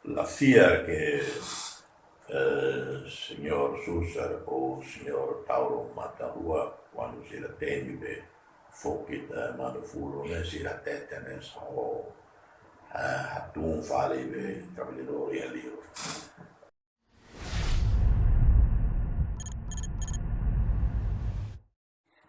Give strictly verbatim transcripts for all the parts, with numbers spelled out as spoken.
La fiar ke, eh, señór Susar ou señór Tauro Matan Ruak, kuandu sira temi be fó kita manu fulu ne'e, sira hatete hanesan, eh, hatún fali be traballadór iha liur.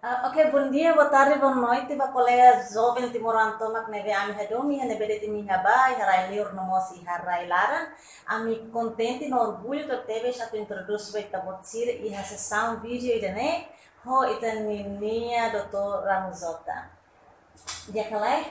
Ah, oke, bondia, botarde, bonoite ba kolega joven timoroan tomak ne'ebé ami hadomi iha ne'ebé de'it imi iha ba, iha rai-liur no mós iha rai-laran. Ami kontente no orgullu tebes atu introdús ba ita-boot sira iha sesaun vídeo ida-ne'e ho ita-nia doutór Ramos Horta. Di'ak ka lae?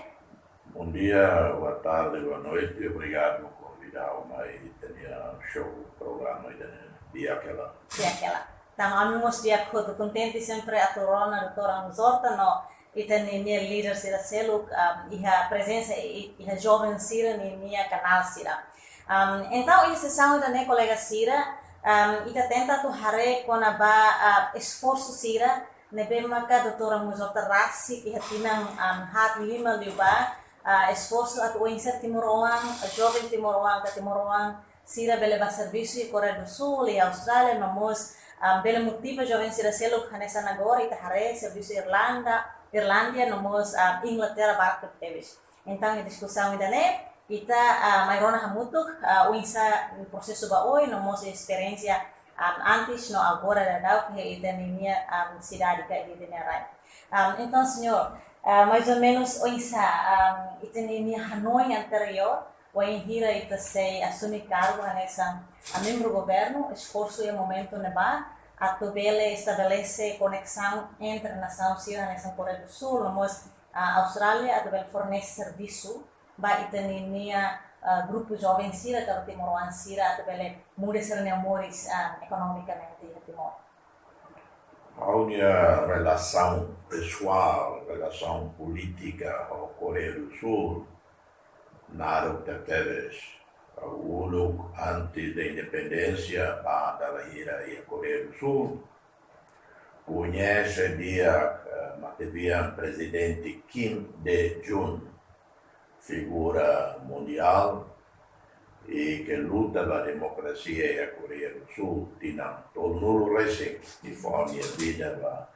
Bondia, botarde, bonoite. Obrigadu konvida ha'u mai ita-nia show, programa ida-ne'e. Di'ak ka lae? Di'ak ka lae. Tanba ami mós di'ak hotu, kontente sempre atu rona doutór Ramos Horta no ita-nia líder sira seluk, um, iha prezensa i-, iha joven sira-nia kanál sira. Um, entaun, iha sesaun ida-ne'e, kolega sira, um, ita tenta atu haree kona-ba, uh, esforsu sira ne'ebé maka doutór Ramos Horta rasik iha tinan, um, haat lima liubá, ah, esforsu atu oinsá timoroan, joven timoroan ka timoroan sira bele bá servisu iha Koreia do Sul, iha Austrália, no mós, ah, bele motiva joven sira seluk hanesan agora ita haree servisu Irlanda, Irlándia, no mós, ah, Inglaterra barak tebes. Entaun, iha diskusaun ida-ne'e, ita, ah, mai rona hamutuk, ah, oinsá prosesu ba oin, no mós esperiénsia, ah, antes no agora daudaun iha ita-nia, ah, sidade ka iha ita-nia rai. Ah, entaun, señór, ah, mais ou menus oinsá, ah, ita-nia hanoin anteriór, wainhira ita sei asume kargu hanesan, ah, membru governu, esforsu iha momentu ne'ebá atu bele estabelese koneksaun entre nasaun sira hanesan Koreia do Sul, no mós, ah, Austrália, atu bele fornese servisu ba ita-nia, ah, grupu joven sira ka timoroan sira atu bele muda sira-nia moris, ah, ekonomikamente iha Timor. Ha'u-nia relasaun pesoál, relasaun polítika ho Koreia do Sul naruk tebetebes. Uluk antes de independénsia, ba dala hira iha Koreia do Sul, koñese di'ak, eh, matebian Prezidente Kim Dae-jung, figura mundiál i ke luta ba demokrasia iha Koreia do Sul, tinan tolunulu resin nia fó nia vida ba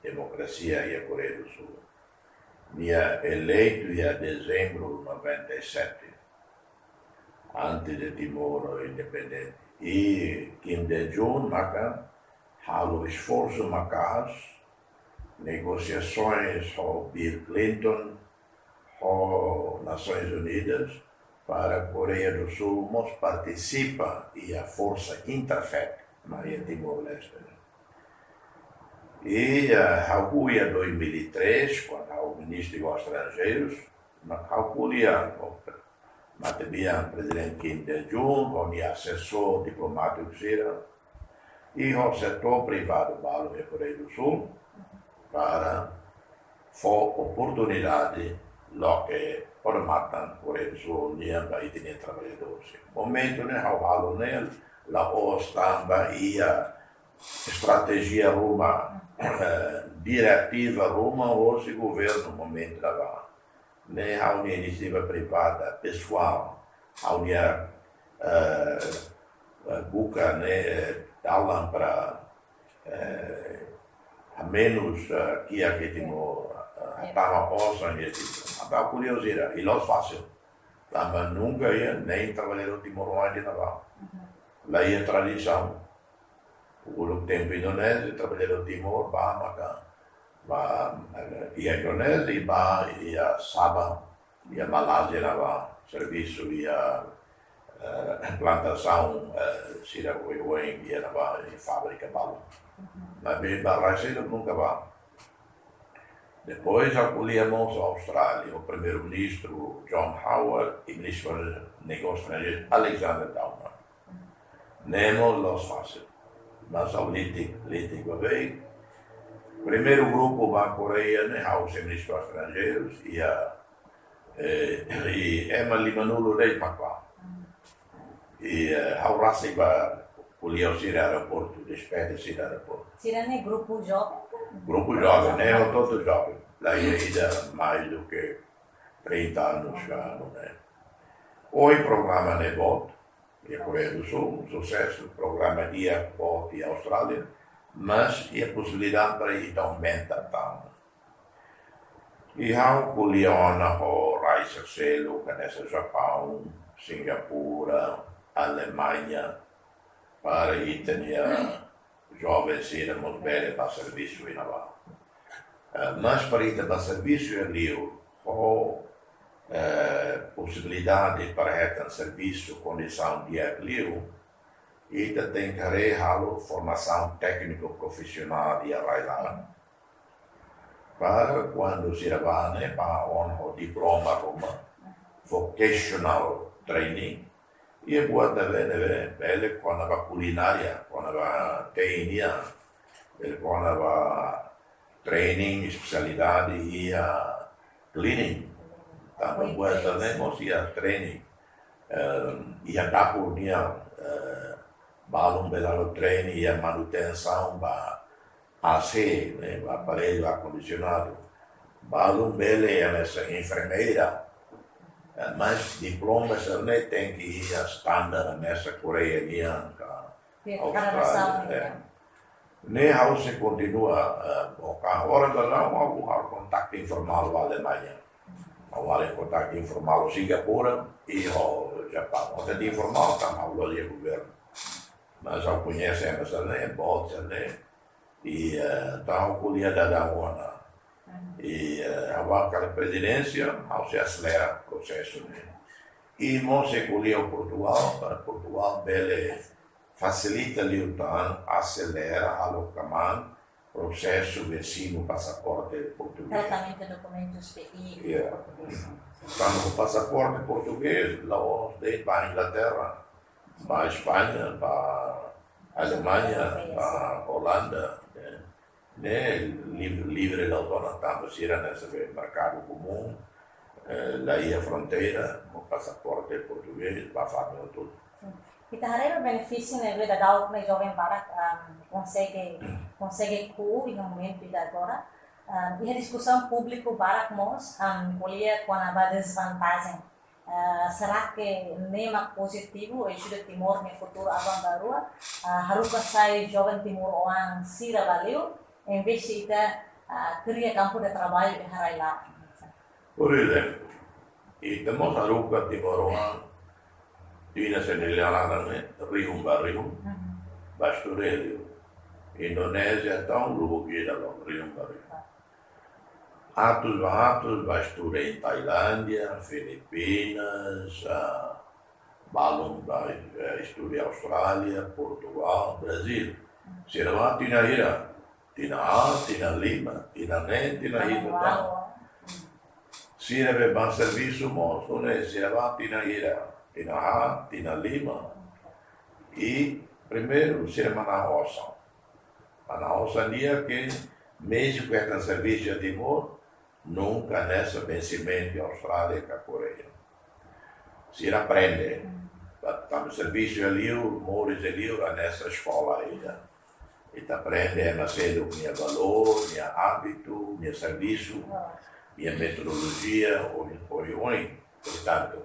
demokrasia iha Koreia do Sul. Nia eleitu iha dezembru noventa e sete, antes de Timor independente. I Kim Dae-jung maka halo esforsu maka'as, negosiasoens ho Bill Clinton, ho Nasoins Unidas, para Koreia do Sul mós partisipa iha forsa INTERFET mai iha Timor-Leste. I, eh, ha'u iha dois mil e três, kuandu ha'u Ministru Negósius Estranjeirus, no ha'u ko'alia ho matebian Prezidente Kim Dae-jung, ho nia asesór diplomátiku sira, i ho setór privadu balu iha Koreia do Sul, para fó oportunidade loke odamatan Koreia do Sul nian ba ita-nia traballadór sira. Momentu ne'e ha'u halo ne'e la'ós tanba iha estratéjia ruma, eh, diretiva ruma hosi governu momentu ne'ebá. Ne'e ha'u-nia inisiativa privada, pesoál, ha'u-nia, eh, eh, buka ne'e, eh, dalan para, eh, hamenus, eh, kiak iha Timor, eh, tama osan iha Timor. Entaun ko'alia ho sira, i la'ós fasil. Tanba nunka iha nein traballadór timoroan iha ne'ebá. La iha tradisaun. Uluk tempu Indonézia, traballadór Timor bá maka, bá, eh, iha Indonézia, i bá iha Sabah, iha Malázia ne'ebá, servisu iha, eh, plantasaun, eh, sira oioin iha ne'ebá, iha fábrika balu. Maibé ba rai seluk nunka bá. Depois ha'u ko'alia mós ho Austrália, ho Primeiru-Ministru John Howard i Ministru Negósius Estranjeirus Alexander Downer. Ne'e mós la'ós fasil. Mas ha'u litik, litik ba beibeik. Primeiru grupu ba Koreia ne'e ha'u sei Ministru Estranjeirus, iha, eh, i ema limanulu de'it mak bá. I, eh, ha'u rasik bá ko'alia ho sira aeroportu, despede sira aeroportu. Sira ne'e grupu joven ka? Grupu joven, ne'e hotu-hotu joven. La iha ida mais do que trinta anos ka, ne'e. Ohin programa ne'e boot iha Koreia do Sul, susesu, programa di'ak boot iha Austrália, mas iha posibilidade para ita aumenta tan. I ha'u ko'alia ona ho rai sira seluk, hanesan Japaun, Singapura, Alemaña, para ita-nia joven sira mós bele bá servisu iha ne'ebá. Eh, mas para ita bá servisu iha liur, ho, eh, posibilidade para hetan servisu, kondisaun di'ak liu, ita tenke haree halo formasaun tékniku profisionál iha rai-laran. Para kuandu sira bá ne'e, bá ona ho diploma ruma, vocational training, i buat ne'ebé, ne'ebé bele kona-ba kulinária, kona-ba te'in nian, bele kona-ba training, espesialidade iha cleaning. Tanba buat sira-ne'e mós iha training. Eh, iha dapur nian, eh, balun bele halo training iha manutensaun ba A C, ne'e, ba aparellu ar-kondisionadu. Balun bele hanesan enfermeira. Eh, mas diploma sira-ne'e tenke iha standar hanesan Koreia nian ka Iya, karena Austrália, sama, eh. Ya. Ne'e ha'u sei kontinua, eh, boka. Agora daudaun ha'u halo kontaktu informál ho Alemaña. Ha'u halo kontaktu informál ho Singapura i ho Japaun. Kontaktu informál tanba ha'u lori governu. Mas ha'u koñese ema sira-ne'e, boot sira-ne'e. I, eh, entaun ha'u ko'alia daudaun ona. I, eh, ha'u hakarak prezidénsia, ha'u sei aselera prosesu ne'e. I mós sei ko'alia ho Portugal, para Portugal bele fasilita liután, aselera, halo kmaan prosesu de ensinu pasaporte portugés. Tratamentu dokumentus P I. Iya. Tanba pasaporte portugés, la'ós de'it ba Inglaterra, ba España, ba Alemaña, ba Holanda, eh. Ne'e livre, livre la'ós ona tanba sira ne'e sei merkadu komún, eh, la iha fronteira, ho pasaporte portugés, ba fábriku hotu. Ita haree benefísiu ne'ebé daudaun ne'e joven barak, am, konsege, konsege ko'alia iha momentu ida agora. Am, iha diskusaun públiku barak mós, am, ko'alia kona-ba dezvantajen. Ah, será que ne'e mak pozitivu, ajuda Timor nia futuru aban-bainrua, ah, haruka sai joven timoroan sira ba liur, em vez de ita, ah, kria kampu de traballu iha rai-laran? Por ezemplu, ita mós haruka timoroan, tinan sira-nia laran ne'e, rihun ba rihun, Mhm. ba estuda iha liur. Indonézia, entaun, lubuk ida loos, rihun ba rihun. Atus ba atus ba estuda iha Tailándia, Filipinas, ah, balun ba, eh, estuda iha Austrália, Portugal, Brazil. Sira bá tinan hira, tinan haat, tinan lima, tinan neen, tinan hitu tan. Sira be bá servisu mós, ne'e sira bá tinan hira, tinan haat, tinan lima. I primeiru sira manán osan. Manán osan di'ak, mezmu ke hetan servisu iha Timor, nunka hanesan vensimentu iha Austrália ka Koreia. Sira aprende. Ba, tanba servisu iha liur, moris iha liur, hanesan eskola ida. Ita aprende ema seluk nia valór, nia ábitu, nia servisu, nia metodolojia, oioin, oioin. Portantu,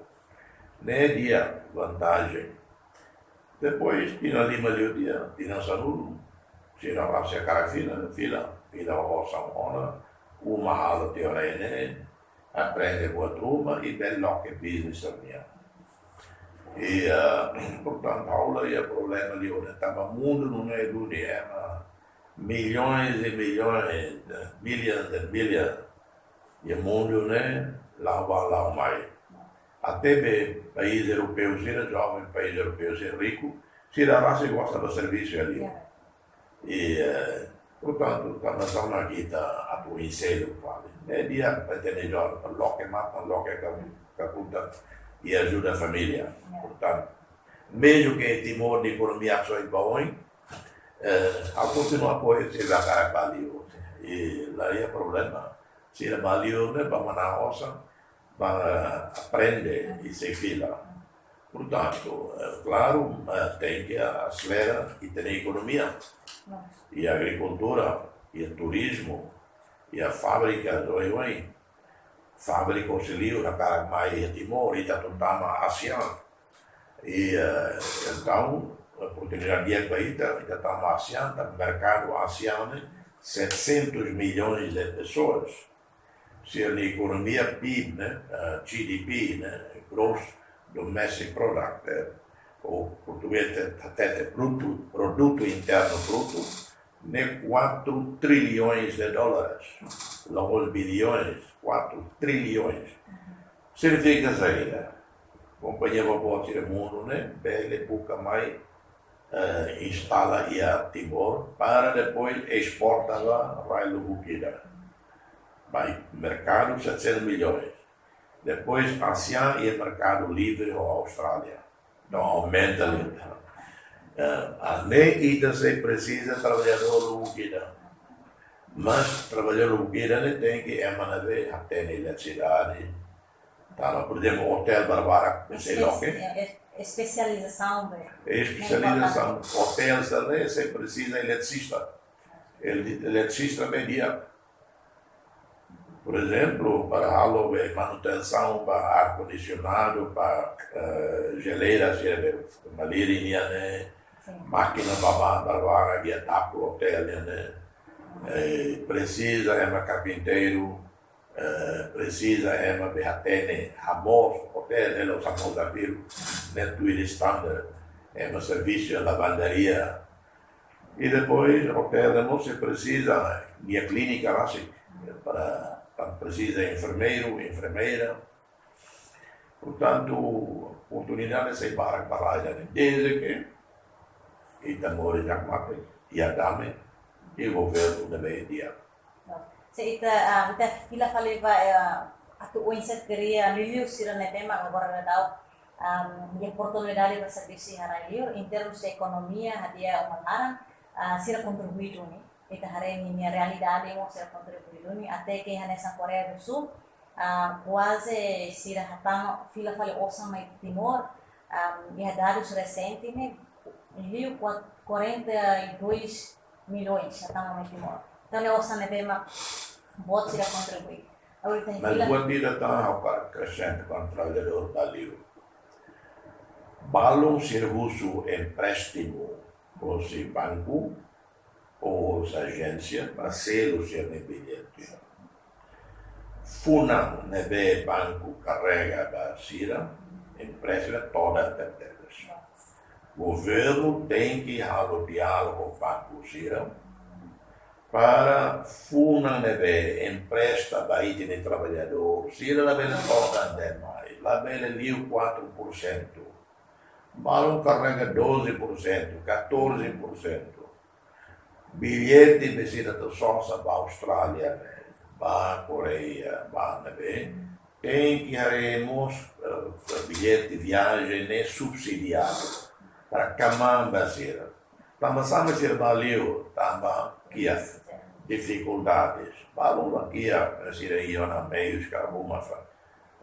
ne'e di'ak vantajen. Depois, tinan lima liu tiha, tinan sanulu, sira rasik hakarak fila, fila, fila osan ona, uma halo tiha ona iha ne'e, aprende buat ruma, i bele loke business nian. I, ah, portantu, ha'u la iha problema liu ne'e, tanba mundu nune'e duni, eh, milhões e milhões, billions e billions, iha mundu ne'e, la'o bá, la'o mai. Até be país europeu sira, joven país europeu sira riku, sira rasik gosta ba servisu iha liur. Ya. I, eh, portantu, tanba sá mak ita atu ensinu fali. Ne'e di'ak para ita-nia joven, para loke matan, loke ka-, kakutak, i ajuda família. Ya. Portantu, mezmu ke Timor nia ekonomia haksoit ba oin, eh, ha'u kontinua apoiu sira hakarak bá liur. I la iha problema. Sira bá liur ne'e ba manán osan, ba aprende i sei fila. Portantu, eh, klaru, eh, tenke aselera ita-nia ekonomia. Iha agrikultura, iha turizmu, iha fábrika, oioin. fábrika husi liur hakarak mai iha Timor, ita atu tama ASEAN. I, eh, entaun, oportunidade di'ak ba ita, ita tama ASEAN, tanba merkadu ASEAN ne'e setecentos milhões de pessoas. Sira-nia ekonomia, PIB, ne'e, eh, GDP, ne'e, Gross Domestic Product, eh, ou portugés hatete, hatete brutu, Produto Interno Bruto, ne'e quatro trilhões de dólares, la'ós bilhões, quatro trilhões. Signifika saida? Kompañia boboot sira mundu ne'e bele buka mai, eh, instala iha Timor, para depois esporta ba rai lubuk ida. Ba merkadu setecentos milhões. Depois ASEAN iha merkadu livre ho Austrália. Entaun aumenta liután. Eh, ne'e ita sei presiza traballadór lubuk ida. Mas traballadór lubuk ida ne'e tenke ema ne'ebé hatene eletrisidade. Tanba, por ezemplu, otél barbarak, sei loke. Espe-, eh, es-, espesializasaun, be. Espesializasaun. Otél sira ne'e sei presiza eletrista. Ele-, eletrista be di'ak. Por ezemplu, para halo be manutensaun ba ar-kondisionadu, ba, eh, jeleira, sira be malirin nian ne'e, sin, mákina barbarak, barbarak, iha tapu otél nian ne'e. Eh, presiza ema karpinteiru, eh, presiza ema be hatene hamoos, otél ne'e la'ós hamoos arbiru, ne'e tuir standard, ema servisu iha lavandaria. I depois, otél ne'e mós sei presiza guia klínika rasik, para, para presiza enfermeiru, enfermeira. Portantu, oportunidade sei barak ba rai ida-ne'e, desde ke ita moris iha hakmatek, iha dame, i governu ne'ebé di'ak. Se ita, ah, ita fila fali ba, eh, atu oinsá kria liuliu sira-ne'e tema agora daudaun, am, iha oportunidade ba servisu iha rai liur, em termos de ekonomia, hadi'a uma laran, ah, sira kontribui duni. Ita haree ninia realidade mós sira kontribui duni, até ke hanesan Koreia do Sul, ah, kuaze sira hatama fila fali osan mai Timor, am, iha dadus resente ne'e, liu kua-, quarenta e dois milhões hatama mai Timor. Entaun, ne'e osan ne'ebé mak boot sira kontribui. Agora ita mas fila buat ida tan ha'u hakarak akresenta kona-ba traballadór ba liur. Balun sira husu empréstimu husi banku ou husi ajénsia para selu sira-nia billete. Funan ne'ebé banku karrega ba sira, empréstimu todan tebes. Governu tenke halo diálogu ho banku sira, para funan ne'ebé empresta ba ita-nia traballadór sira labele todan de'it mai, labele liu quatro por cento. Balun karrega doze por cento, catorze por cento. Billete be sira atu sosa ba Austrália, ne'e, ba Koreia, ba ne'ebé, tenke haree mós, eh, billete viajen ne'e subsidiadu para kmaan ba sira. Tanba sá mak sira bá liur? Tanba kiak, difikuldades. Balun la kiak, sira iha ona meius ka ruma fa.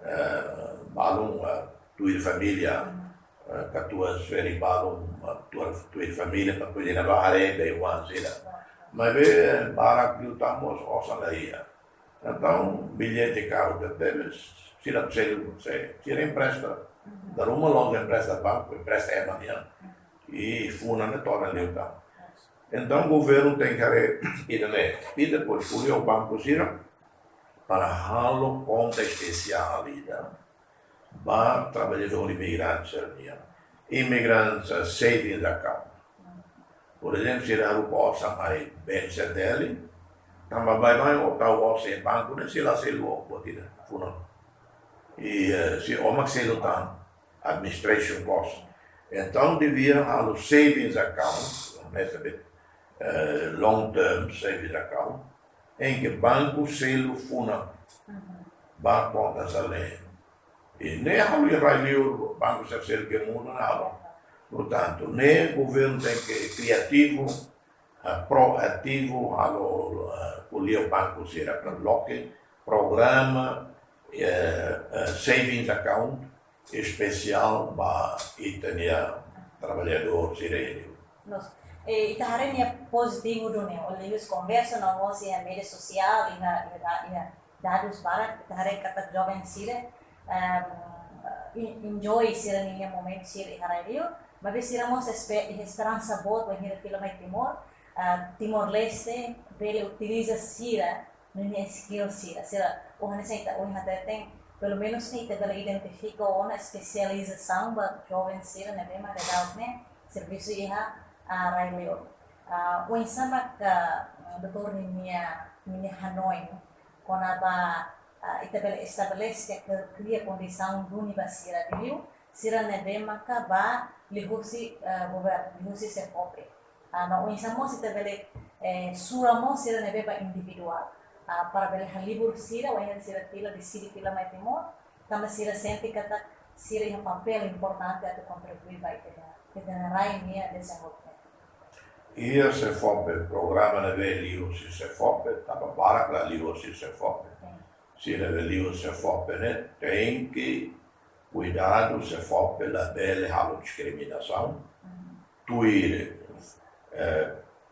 Eh, balun, eh, tuir família, eh, katuas ferik balun, eh, tuir, tuir família, para poder ba haree be wan sira. Maibé, eh, barak liután mós osan la iha. Entaun, billete karu tebes, sira selu, se, sira empresta. Dala ruma loos empresta banku, empresta ema nian. I funan ne'e todan liután. Entaun, governu tenke haree ida-ne'e. I depois, ko'alia ho banku sira, para halo konta espesiál ida ba traballadór imigrante sira-nian. Imigrante savings account. Por ezemplu, sira haruka osan mai B N C T L, tanba baibain ó tau osan iha banku ne'e, sira la selu ó buat ida, funan. I, eh, sira ó mak selu tan administration cost. Entaun, devia halo savings account, hanesan be, eh, long term savings account, em que banku selu funan ba konta sira-ne'e. I ne'e halo iha rai liur, banku sira seluk iha mundu ne'e halo. Portantu, ne'e governu tenke kriativu, ah, proativu, halo, ah, ko'alia ho banku sira para loke programa, eh, eh, savings account espesiál ba ita-nia traballadór sira-ne'e. Loos. Eh, ita haree nia pozitivu duni, ó liuhusi konversa no mós iha média sosiál, iha, iha, iha dadus barak, ita haree katak joven sira, em, en-, enjoy sira-nia momentu sira iha rai-li'ur, maibé sira mós espe-, iha esperansa boot bainhira fila mai Timor, ah, Timor-Leste bele utiliza sira-nia skill sira. Sira, oh, hanesan ita, oh, ita tem, pelumenus ne'e ita bele identifika ona espesializasaun ba joven sira ne'ebé mak daudaun ne'e servisu iha, ah, rai-li'ur. Ah, oinsá maka, ah, doutór ninia, ninia hanoin kona-ba, ah, ita bele estabelese ka kria kondisaun duni ba sira liuliu, sira ne'ebé maka bá liuhusi, ah, governu, liuhusi SEFOPE. Ah, no oinsá mós ita bele, eh, sura mós sira ne'ebé bá individuál. Ah, para bele halibur sira, wainhira sira fila, deside fila mai Timor, tanba sira sente katak sira iha papél importante atu kontribui ba ita-nia, ita-nia rai nia dezenvolvimentu. Iha SEFOPE, programa ne'ebé liuhusi SEFOPE, tanba barak la liuhusi SEFOPE. Sin. Sira ne'ebé liuhusi SEFOPE ne'e, tenke kuidadu, SEFOPE labele halo diskriminasaun. Mhm. Tuir, eh,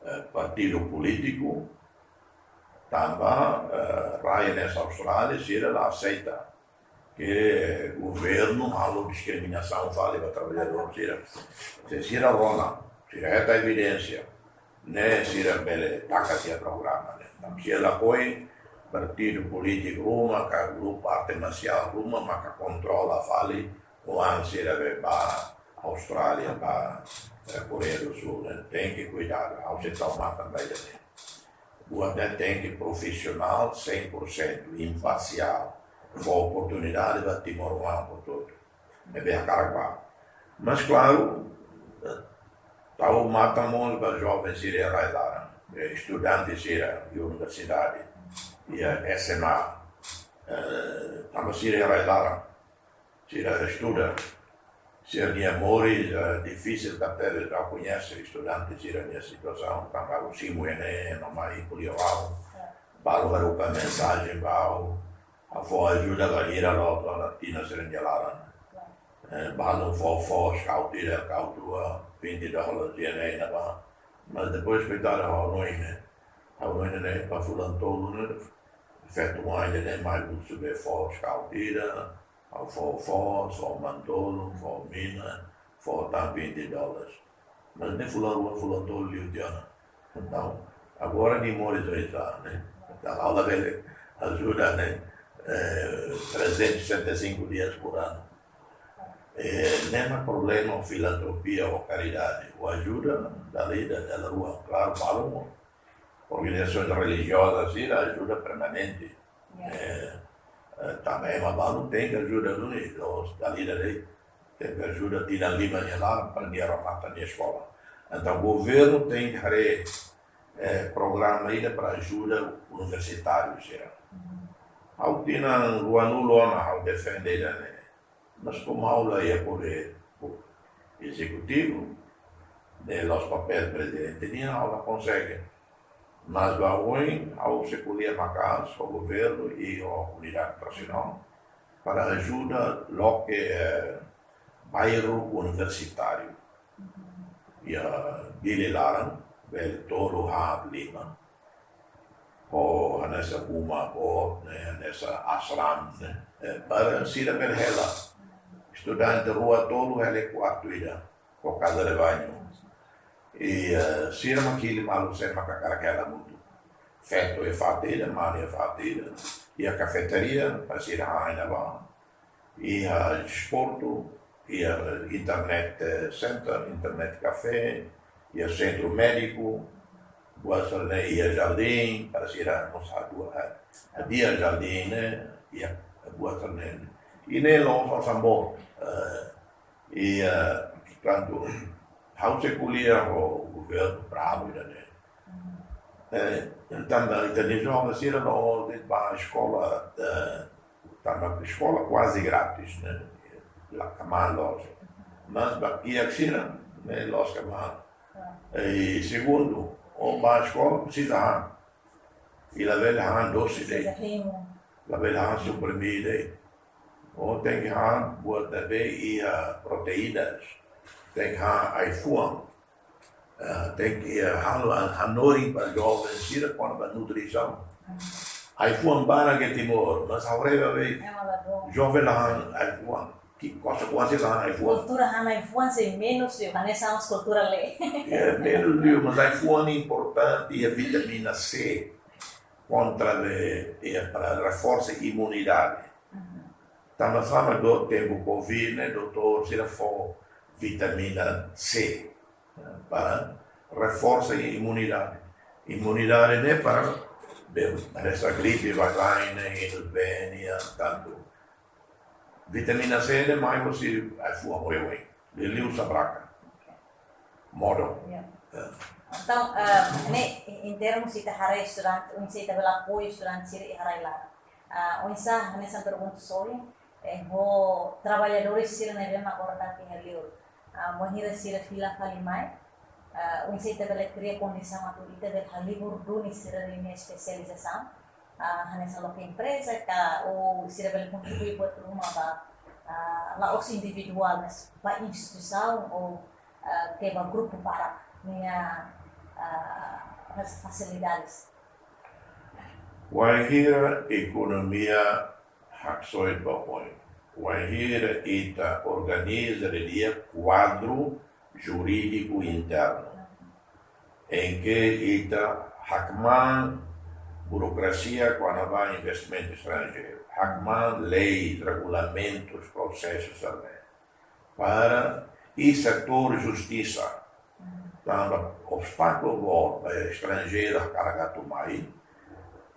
eh, partidu polítiku, tanba, eh, rai hanesan Austrália, sira la aseita ke governu halo diskriminasaun fali ba traballadór sira. Se sira rona, sira hetan evidénsia, ne'e sira bele taka sira programa ne'e. Tanba sira lakohi partidu polítiku ruma, ka grupu arte marsiál ruma, maka kontrola fali oan sira ne'ebé bá Austrália, bá, eh, Koreia do Sul, ne'e. Tenke kuidadu, ha'u sei tau matan ba ida-ne'e. Buat ne'e tenke profisionál, cem por cento, imparsiál, fó oportunidade ba timoroan hotu-hotu. Ne'ebé hakarak bá. Mas klaru, eh, tau matan mós ba joven sira iha rai-laran, eh, estudante sira iha universidade, iha SMA, eh, tanba sira iha rai-laran, sira estuda, sira-nia moris, eh, difisil, tanba ha'u koñese estudante sira-nia situasaun, tanba ha'u simu iha ne'e, no mai ko'alia ho ha'u, balu haruka mensajen ba ha'u, ha'u fó ajuda bainhira loos ona tinan sira-nia laran. Eh, balu fó foos, kau tira, kau tua, vinte dólares iha ne'e, ne'ebá. Mas depois, koitadu, ha'u hanoin ne'e, ha'u hanoin ne'e, ba fulan tolu ne'e, feto-oan ne'e mai husu be foos, kau tira, ha'u fó foos, fó mantolun, fó mina, fó tan vinte dólares. Mas ne'e fulan rua, fulan tolu liu tiha ona. Entaun, agora nia moris oinsá, ne'e? Entaun, ha'u labele ajuda, ne'e? Eh, trezentos e sessenta e cinco dias por ano. Eh, ne'e mak problema filantropia ou karidade. Ou ajuda dala ida, dala rua. Klaru, balu, organizasoens relijiozas sira ajuda permanente. Ya. Eh, eh, tanba ema balu tenke ajuda duni, la'ós dala ida de'it, tenke ajuda tinan lima nia laran para nia remata nia eskola. Entaun governu tenke haree, eh, programa ida para ajuda universitáriu sira. Mhm. Ha'u tinan ruanulu ona ha'u defende ida-ne'e. Mas komu ha'u la iha podér ezekutivu, ne'e la'ós papél prezidente nian, ha'u la konsege. Mas ba oin, ha'u sei ko'alia maka'as ho governu i ho unidade nasionál para ajuda loke, eh, bairru universitáriu. Iha Dili laran, bele tolu, haat, lima. Ho hanesan uma boot, ne'e, hanesan ashram, ne'e. Eh, para sira bele hela. Estudante rua tolu hela iha kuartu ida, ho casa de banho. I, eh, sira mak hili malu sé mak hakarak hela hamutuk. Feto iha fatin ida, mane iha fatin ida. Iha kafeteria, para sira han iha ne'ebá. Iha desportu, iha internet, eh, center, internet café, iha sentru médiku, buat sira-ne'e, iha jardín, para sira mós hadi'a, eh, hadi'a jardín ne'e, iha buat sira-ne'e. I ne'e la'ós osan boot, eh, i, eh, portantu, ha'u sei ko'alia ho governu para halo ida-ne'e. Eh, tanba ita-nia joven sira la'ós de'it bá eskola, eh, tanba eskola kuaze grátis, ne'e? La kmaan loos. Mas ba kiak sira, ne'e loos kmaan. I segundu, ó bá eskola presiza han. I labele han dose de'it. Presiza hemu. Labele han suprimir de'it. Ó tenke han buat ne'ebé iha proteínas. Tenke han ai-fuan. Eh, tenke, eh, halo han-, hanorin ba joven sira kona-ba nutrisaun. Ai-fuan barak iha Timor, mas ha'u haree ba be, joven la han ai-fuan. Ke konsekuénsia la han ai-fuan? Kultura han ai-fuan sei menus, yo, hanesan mós kultura lee. Ya, menus liu, mas ai-fuan importante, iha vitamina C, kontra de, ya, para reforsa imunidade. Tanba sá mak tempu covid ne'e, doutór sira fó vitamina C para reforsa imunidade. Imunidade ne'e para be, hanesan gripe, vagina, inus benia, tantu. Vitamina C ne'e mai husi ai-fuan oioin. Liuliu sabraka. Modo. Ya. Ya. Entaun, eh, ne'e, em termos ita haree estudante, oinsá ita bele apoiu estudante sira iha rai laran. Ah, oinsá, hanesan pergunta soi, eh, ho traballadores sira ne'ebé mak agora daudaun iha liur. Ah, bainhira sira fila fali mai, ah, oinsá ita bele kria kondisaun atu ita bele halibur duni sira-nia espesializasaun. Ah, hanesan loke empreza ka, ou sira bele kontribui buat ruma ba, ah, la'ós individuál, mas ba instituisaun ou, ah, ke ba grupu barak nia, ah, fas-, fasilidades. Wainhira ekonomia haksoit ba oin. Wainhira ita organiza didi'ak kuadru jurídiku internu, em que ita hakmaan burokrasia kona-ba investimentu estranjeiru, hakmaan leis, regulamentus, prosesus sira-ne'e. Para iha setór justisa, tanba obstákulu boot ba estranjeiru hakarak atu mai,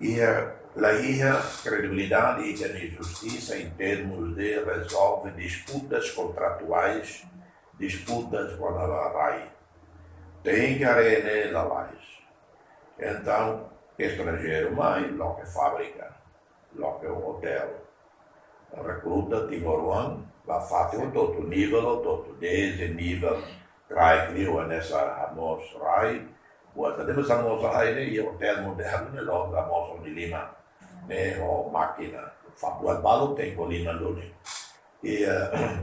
iha, la iha kredibilidade iha justisa em termos de rezolve disputas kontratuais, disputas kona-ba rai. Tenke haree ne'e lalais. Entaun, estranjeiru mai, loke fábrika, loke otél. Rekruta timoroan ba fatin hotu-hotu, nivel hotu-hotu, dezde nivel kraik liu hanesan hamoos rai, buat ida hanesan hamoos rai ne'e, iha otél modernu ne'e, loke hamoos ho liman ne'e, ho mákina, fó buat balu tenke ho liman duni. I, eh,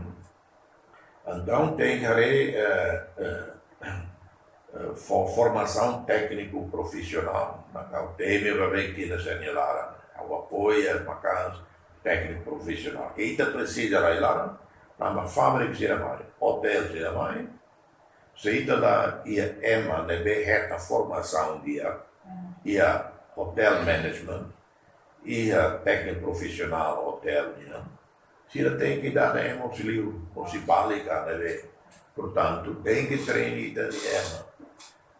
entaun tenke haree, eh, eh, eh, fo-, formasaun tékniku profisionál, mak ha'u temi ba be ita-nia sira-nia laran. Ha'u apoia maka'as tékniku profisionál. Ke ita presiza rai laran, tanba fábrika sira mai, otél sira mai. Se ita la iha ema ne'ebé hetan formasaun di'ak, iha hotel management, iha tékniku profisionál otél nian, sira tenke dada ema husi liur, husi bali ka ne'ebé. Portantu, tenke treina ita-nia ema.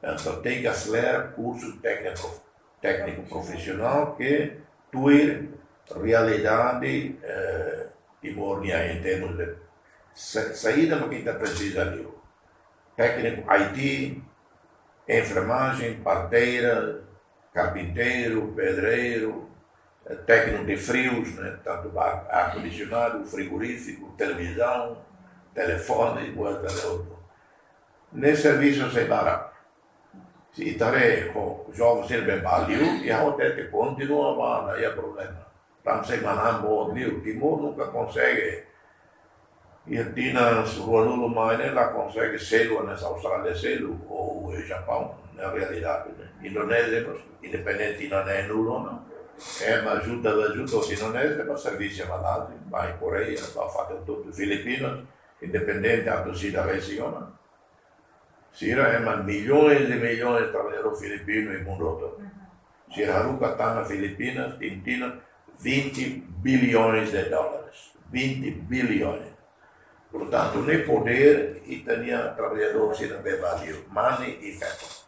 Entaun, tenke aselera kursu tékniku, tékniku profisionál ke tuir realidade, eh, Timor nian em termos de sa-, saida mak ita presiza liu. Tékniku I T, enfermagem, parteira, carpinteiro, pedreiro, eh, técnico de frios, né? Tanto ba-, ar-condicionado, frigorífico, televisão, telefone, e buat hotu. Ne'e servisu sei barak. Se ita haree, ho, joven sira be bá liu, i ha'u hatete kontinua bá, la iha problema. Tanba sei manán boot liu, Timor nunka konsege. Iha tinan ruanulu mai ne'e la konsege selu, hanesan Austrália selu, ou Japaun, ne'e realidade ne'e. Indonézia, mós, independente tinan neenulu ona. Ema ajuda, la ajuda, Indonézia, ba servisu, ema la, ba Koreia, ba fatin hotu, Filipinas, independente atu sira resi ona. Sira ema milhões e milhões de trabalhadores filipinos em mundo todo. Sira haruka tan iha Filipinas, tinan ida, vinte bilhões de dólares. Vinte bilhões. Portantu, ne'e podér, ita-nia trabalhadór sira be bá liu, money effect.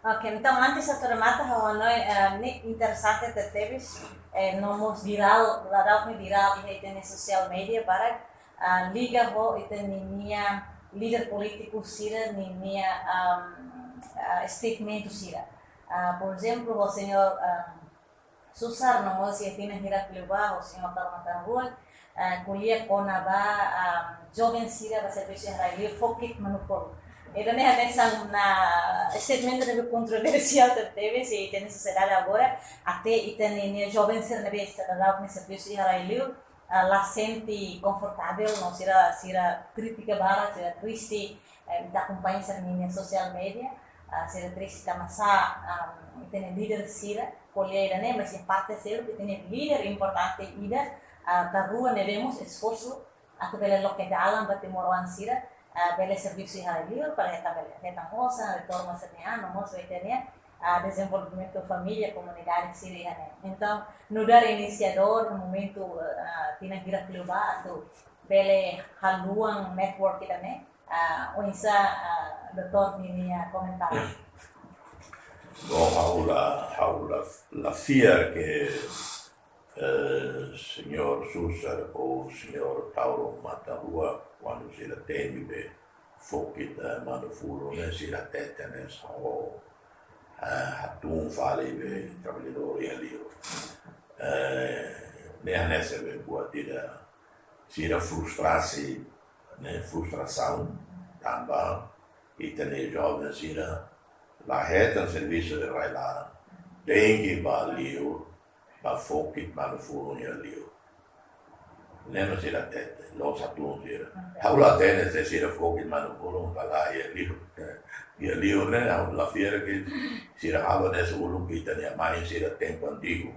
Ok, entaun, antes atu remata, ha'u hanoin, eh, ne'e interesante tebes, eh, no mós virál, daudaun ne'e virál iha ita-nia social media, para, ah, liga ho ita-nia líder polítiku sira, ninia, ah, ah, statement sira. Ah, por ezemplu, ho señór, ah, Susar no mós iha tinan hirak liubá, ho señór Taro Matan Ruak, ah, ko'alia kona-ba, ah, joven sira ba servisu iha rai liur fokit manukul. Ida-ne'e hanesan statement ne'ebé kontroversiál tebes iha ita-nia sosiedade agora, até ita-nia joven sira ne'ebé daudaun ne'e servisu iha rai liur, ah, la sente konfortavel, no sira, sira kritika barak, sira triste, eh, ita akompaña sira-nia social media. Ah, sira triste tanba sá, ah, ita-nia líder sira, ko'alia ida-ne'e, mas iha parte seluk ita-nia líder importante ida, ah, karua ne'ebé mós esforsu atu bele loke dalan ba timoroan sira, ah, bele servisu iha rai-liur, para hetan bele, hetan osan, retornu sira-nia an, no mós ita-nia, ah, dezenvolvimentu família, komunidade sira iha ne'e. Entaun, nu'udar inisiadór, momentu, ah, tinan hirak liubá, atu bele haluha network ida-ne'e, ah, oinsá, ah, doutór ninia komentáriu. Bom, ha'u la, ha'u la, la fiar ke, eh, señór Susar ou señór Tauro Matan Ruak, kuandu sira temi be fokit, eh, Manu Fulun ne'e, sira hatete hanesan, eh, hatún fali be traballadór iha liur. Eh, ne'e hanesan be buat ida sira frustrasi, ne'e, frustrasaun, tanba ita-nia joven sira la hetan servisu iha rai-laran. Tenke ba liur, ba fokit Manu Fulun iha liur. Ne'e mak sira hatete, la'ós hatún sira. Ha'u la hatene se sira fokit Manu Fulun ka lae iha liur. Iha liur ne'e, ha'u la fiar ke sira halo hanesan uluk ita-nia mai sira tempu antigu.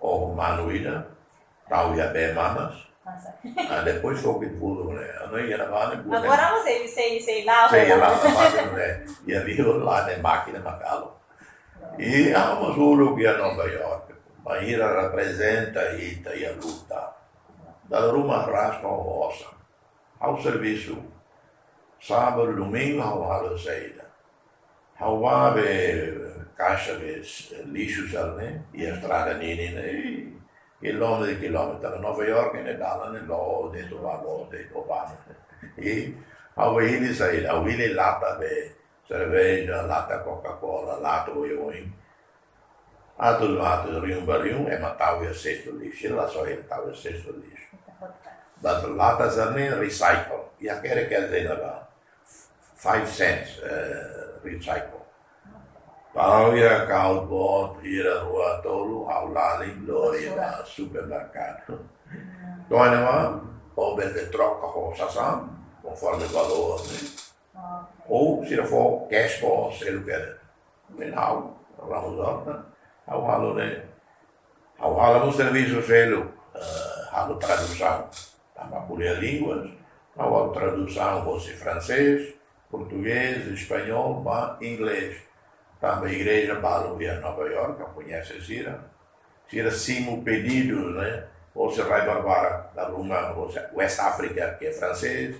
Oho manu ida, tau iha bee manas. Masa. Ah, depois fokit fulun ne'e. Anu iha ne'ebá ne'e, agora ne'e, sei, sei, sei la'o, sei la'o, ne'e. Iha liur la'ós ne'e, mákina mak halo. I ha'u mós uluk iha Nova York, bainhira reprezenta ita iha luta. Dala ruma rasta osan. Ha'u servisu sábadu, domingu, ha'u halo saida. Ha'u bá be kaixa be lixu sira-ne'e, iha estrada ninin ne'e, ih, kilómetru, kilómetru. Nova York ne'e dalan ne'e loos de'it, loos de'it, loos. I ha'u bá hili saida, ha'u hili lata be serveja, lata Coca-Cola, lata oioin. Atus, atus, rihun ba rihun, ema tau iha sestu lixu, la só ema tau iha sestu lixu. But lata sira-ne'e recycle. Iha kere kere dena ba five cents, eh, recycle. Tau iha kaus boot, hira, rua, tolu, ha'u lalin, lori ba supermerkadu. To'o iha ne'ebá, ou bele troka ho sasán, konforme valór, ne'e. Ou sira fó cash ba seluk kedas. Ne'e ha'u, Ramos Horta, ha'u halo ne'e, ha'u halo mós servisu seluk, eh, halo tradusaun. Tanba ko'alia línguas, ha'u halo tradusaun hosi fransés, portugés, espanhol, ba inglés. Tanba igreja balu iha Nova York, ha'u koñese sira. Sira simu pedidu, ne'e? Hosi rai barbarak, dala ruma, hosi West Africa, ke fransés,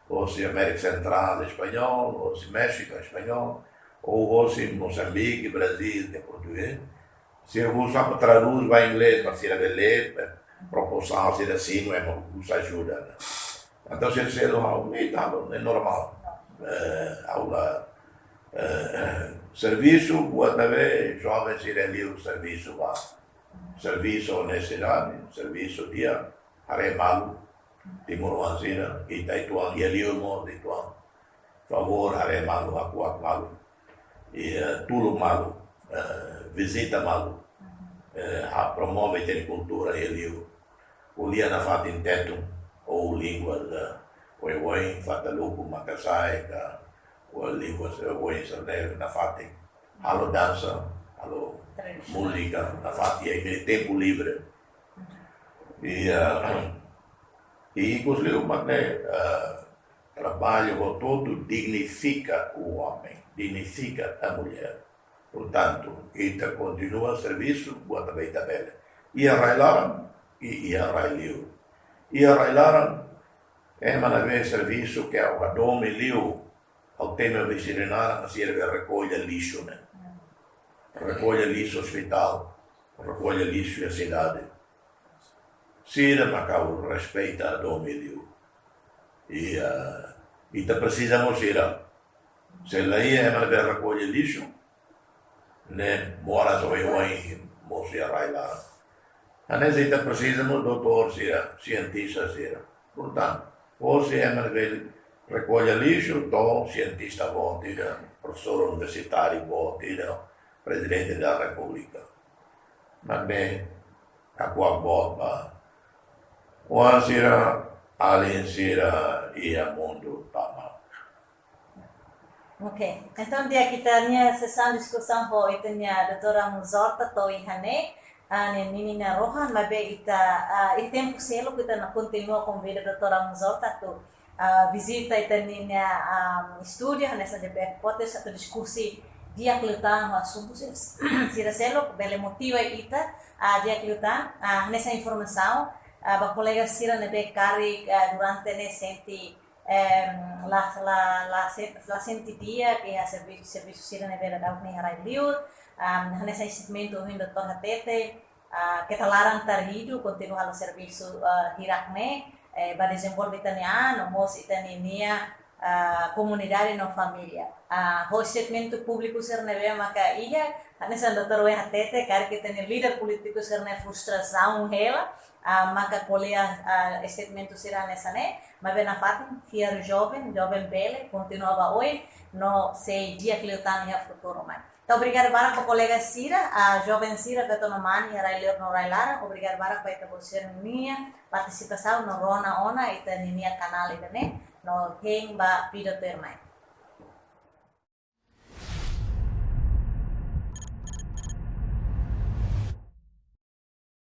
hosi Amérika Sentrál, espanhol, hosi Méxiku, espanhol, ou hosi Mosambike, Brazíl, ke portugés. Sira husu para tradús ba inglés, para sira bele, eh, propozaun, sira simu, ema husu ajuda, ne'e? Entaun, sira selu ha'u, ne'e tanba, ne'e normál. Eh, ha'u la, eh, servisu, buat ne'ebé, joven sira liu servisu ba. Servisu nesesidade, servisu di'ak, haree malu, timoroan sira, ita uitoan, iha liur mós, uitoan. Favór, haree malu, hakuak malu. I, eh, tulun malu, eh, vizita malu. Eh, ha'u promove ita-nia kultura iha liur. Ko'alia nafatin Tetun, ou línguas, eh, oioin, Fataluku, Makasae, ka, ou línguas, eh, oioin sira-ne'e nafatin. Halo dansa, halo múzika, nafatin, iha tempu livre. I, eh, i ikus liu mak ne'e, eh, traballu hotu-hotu dignifika o homem, dignifika a mulher. Portantu, ita kontinua servisu, buat ne'ebé ita bele. Iha rai-laran, i iha rai-liur. Iha rai-laran, ema ne'ebé servisu ke ha'u hadomi liu, ha'u temi ba sira-nia naran, sira be rekolla lixu ne'e. Rekolla lixu ospitál, rekolla lixu iha sidade. Sira mak ha'u respeita, hadomi liu. I, ah, ita presiza mós sira. Se la iha ema ne'ebé rekolla lixu, ne'e moras oioin mosu iha rai-laran. Hanesan ita presiza mós doutór sira, sientista sira. Portantu, hosi ema ne'ebé rekolla lixu, to'o sientista boot ida, profesór universitáriu boot ida, Prezidente da Repúblika. Mak ne'e hakuak boot ba oan sira, alin sira iha mundu tomak. Ok, entaun di'ak, ita-nia sesaun diskusaun ho ita-nia doutora Amos Horta to'o iha ne'e, ah, ne'e ninia rohan, maibé ita, ah, iha tempu seluk ita kontinua konvida doutora Amos Horta atu, ah, vizita ita-nia, ah, estúdiu, hanesan de'it, hodi atu diskute di'ak liután ho asuntu sira, sira seluk, bele motiva ita, ah, di'ak liután, ah, hanesan informasaun, ah, ba kolega sira ne'ebé karik, ah, durante ne'e sente, em, la, la, la sen-, la sente di'ak iha servisu, servisu sira ne'ebé daudaun ne'e iha rai-liur, am, hanesan segmentu ohin doutór hatete, ah, keta laran taridu, kontinua halo servisu, ah, hirak ne'e, eh, ba dezenvolve ita-nia an, no mós ita-nia, ah, komunidade no família. Ah, ho segmentu públiku sira ne'ebé maka iha, hanesan doutór ohin hatete, karik ita-nia líder polítiku sira-nia frustrasaun hela, ah, maka ko'alia, ah, segmentu sira hanesan ne'e, maibé nafatin fiar joven, joven bele kontinua ba oin, no sei di'ak liután iha futuru mai. Entaun obrigadu barak ba kolega sira, ah, joven sira, feto no mane, iha rai-liur no rai-laran, obrigadu barak ba ita-boot sira-nia partisipasaun no rona ona ita-nia kanál ida-ne'e, no hein ba vídeo tuirmai.